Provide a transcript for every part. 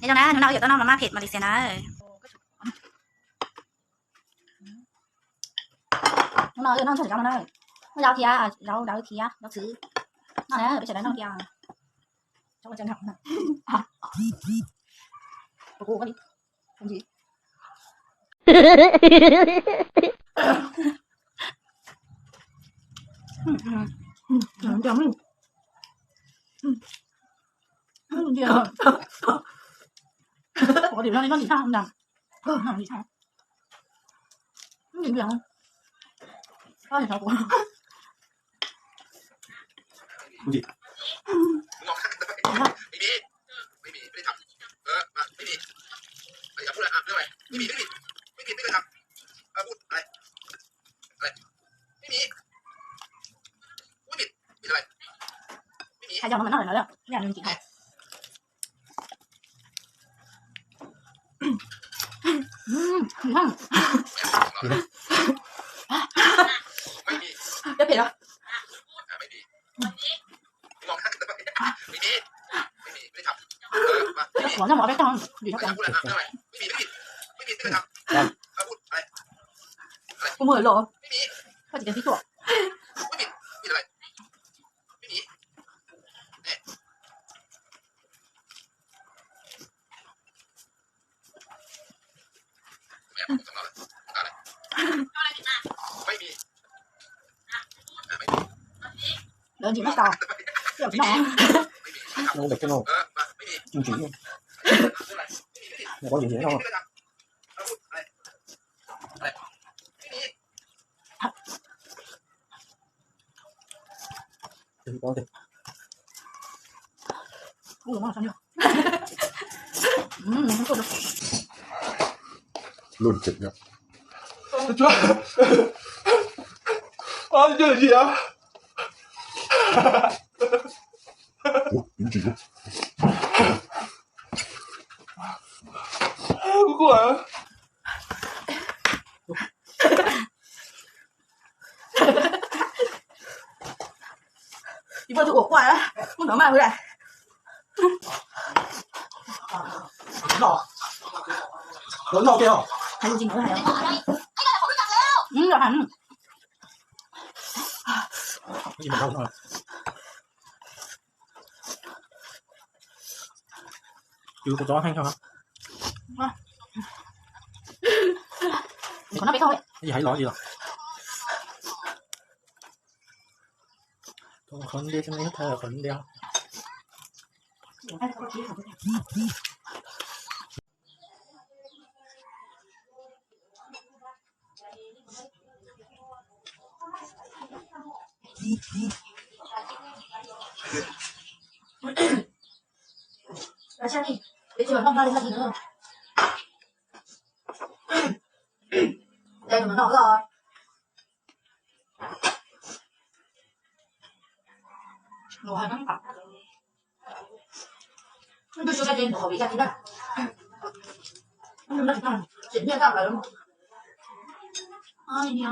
Nyob zoo na, hnub no wb yuav tuaj noj mas maj phem Malaysia na. Hnub no wb noj txog zaub no na. Noj zaub thiab, zaub dawb thiab zaub txhwb. Noj na, peb sawv daws noj thiab. Ủa, điểm no đi, nó bị sao không nhỉ? Nó bị sao? Nó bị sao? Có thì sao của Cái gì? Hai dòng nó mình nói rồi đó, cái này mình chỉ học. Ừm, ngon. Cái gì đó? Cái của nó bỏ cái con gì đó con. Không mua lỗ. Có chỉ cần tí chuột. Lợn chỉ mắc cò. Cái lộc chỉ mắc cò. Không được cái nô. Chương trình. Mà có gì thì nó Ui, ngon sao nhỉ? Ừm, không được. Luôn chật nhá. Ơ, chứ là gì á? Ủa, cái gì vậy? Ơ, cuối cùng à? Chị Vân, tôi ủa quay á, không nói mày với lại. Nấu nấu kia không? Hay gì nói hay không? Ừ, rồi hẳn. Cái gì mà nấu nấu? Chứ có gió hay không? Có nó biết thôi. Cái gì hay lo gì đâu. Còn khốn đi cho nên thơ khốn đi. Đây là món nọ rồi. Đồ hàng năm tặng. Tôi chưa ra trên khẩu vị ra thế nào. Chuyển hiện tại là ai nhỉ?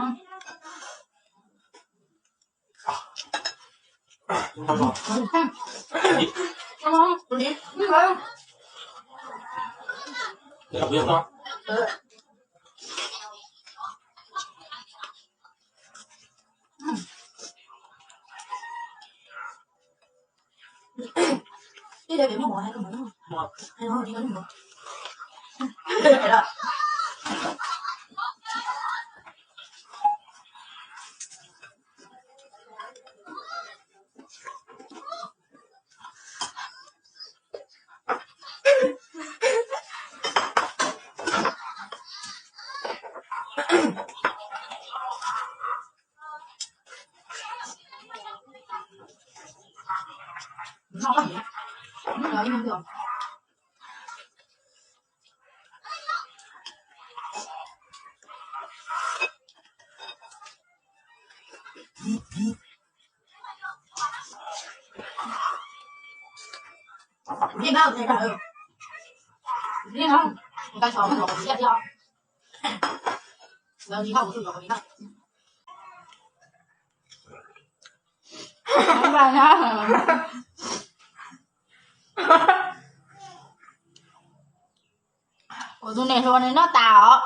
Kuv tus niam hluas nws noj tas os,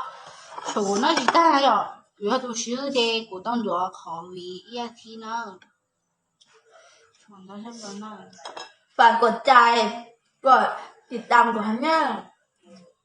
tshuav kuv noj tsis tag yom. Kuv yog tus swb ces kuv tau ncuav qhov viv ib as thiv na. Fam kom cai, kom tiv tam kuv hais na.